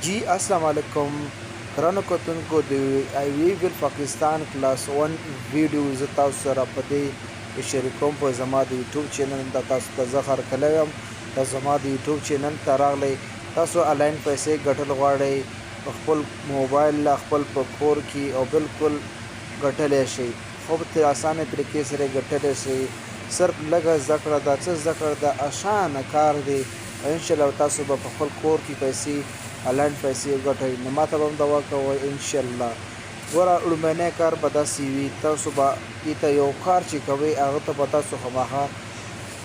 جی اسلام علیکم ګرانو کتونکو د آی وی ویل پاکستان کلاس 1 ویډیو زه تاسو سره په دې کې شریکوم په زما د یوټیوب چینل دا تاسو ته زه هرکلی وایم. تاسو زما د یوټیوب چینل ته راغلی، تاسو انلاین پیسې ګټل غواړئ په خپل موبایل له خپل په کور کې او بالکل ګټلی شئ، خو په اسانه طریقې سره ګټلی شئ. صرف لږه زده کړه ده، څه زده کړه ده، اسانه کار دی او انشاءالله تاسو به په خپل کور کې پیسې انلاین پیسې وګټئ. نو ماته به هم دعا کوئ انشاءالله. ګوره لومړنی کار به داسې وي، تاسو به ایته یو کار چې کوئ هغه ته به تاسو خامخا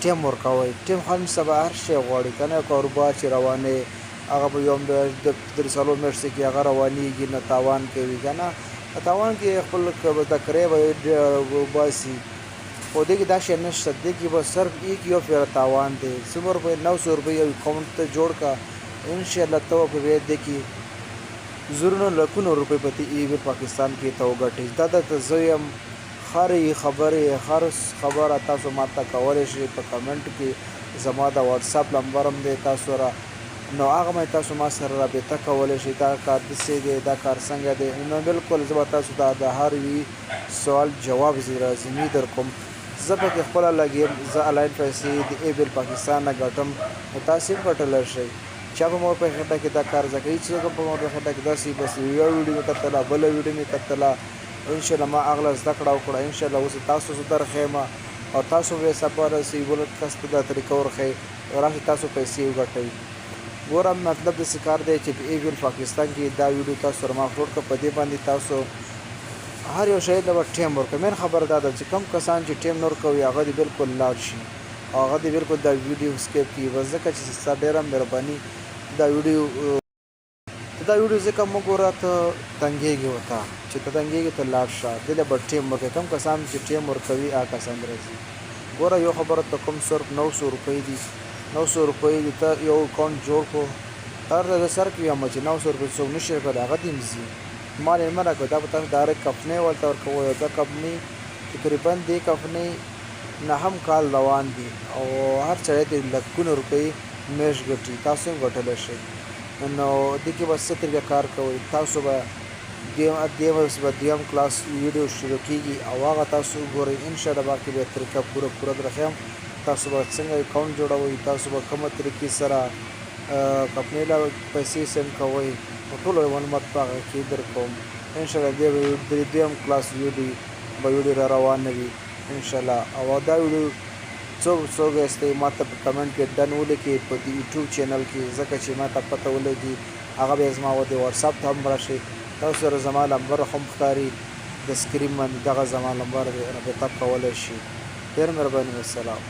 ټیم ورکوئ. ټیم خو سبا هر شی غواړي کنه، کاروبار چې روانې هغه به یو میاشت د درې څلور میاشتې کې هغه روانیږي نه تاوان کوي کنه، تاوان کې خپل تکرې به وباسي. خو دې کې دا شی نشته، دې کې به صرف ایک یو پیر تاوان دی. څومره روپۍ؟ 900 روپۍ یو اکاونټ ته جوړ کا، انشاءالله ته به په دې کې زرونه لکونو روپۍ په دې ای پاکستان کې ته وګټې. دا درته زه یم، هرې خبرې هر خبره تاسو ماته کولی شئ په کمنټ کې. زما د واتساپ لمبر هم دی تاسو را، نو هغه باندې تاسو ما سره رابطه کولی شئ. دا کار داسې دی، دا کار څنګه دی، نو بالکل زه به تاسو ته د هر وی سوال جواب لازمي در کوم. زه پکې خپله لګیم، زه انلاین پیسې د ای بیل پاکستان نه ګټم، نو تاسو هم ګټلی شئ. چا په مور په خټه کې دا کار زده کوي، څوک هم په مور په خټه کې داسې بس یوه ویډیو مې کتله، بله ویډیو مې کتله، انشاءالله ما هغله زده کړه وکړه. انشاءالله اوس تاسو زه درښیم او تاسو به سبا راسئ بل کس ته دا طریقه ورښئ، راشئ تاسو پیسې وګټئ. ګوره مطلب داسې کار دی چې په ای بیل پاکستان کې دا ویډیو تاسو سره ما اپلوډ کړه، په دې باندې تاسو هر یو شی له ټیم ورکړئ. مین خبره دا ده چې کوم کسان چې ټیم نه ورکوي هغه دې بالکل لاړ شي او هغه دې بالکل دا ویډیو سکیپ کړي بس، ځکه چې ستا ډېره مهرباني دا ویډیو ته دا ویډیو ځکه مه ګوره، ته تنګېږې ورته چې ته تنګېږې ته لاړ شه. دې له به ټیم ورکوي، کوم کسان چې ټیم ورکوي هغه کسان راځي. ګوره یو خبره ته کوم، صرف 900 روپۍ دي، 900 روپۍ دي، ته یو اکاونټ جوړ کړو. تر زه سر کې یم چې 900 روپۍ څوک نشي ورکولی هغه دې هم ځي، مال یې مه راکوه. دا به تاسو ډایرکټ کمپنۍ ورته ورکوئ او دا کمپنۍ تقریبا دې کمپنۍ نهم کال روان دي او هر سړی ترې لکونه روپۍ میاشت ګټي، تاسو هم ګټلی شئ. نو دې کې به څه طریقه کار کوئ، تاسو به دې به دویم کلاس ویډیو شروع کیږي او هغه تاسو وګورئ. انشاءالله باقي به طریقه پوره پوره درښیم، تاسو به څنګه اکاونټ جوړوئ، تاسو به کومه طریقې سره کمپنۍ له پیسې سینډ کوئ، نو ټول معلومات په هغه کې درکوم انشاءالله. دې دویم کلاس ویډیو به ویډیو را روانه وي انشاءالله. او دا ویډیو څوک څوک یاستئ ماته په کمنټ کې ډن ولیکئ په دې یوټیوب چینل کې، ځکه چې ماته پته ولګي، هغه بیا زما و دې واتساپ ته هم راشي. تاسو سره زما لمبر هم ښکاري د سکرین باندې، دغه زما لمبر دی، رابطه کولی شي. ډېر مهرباني، والسلام.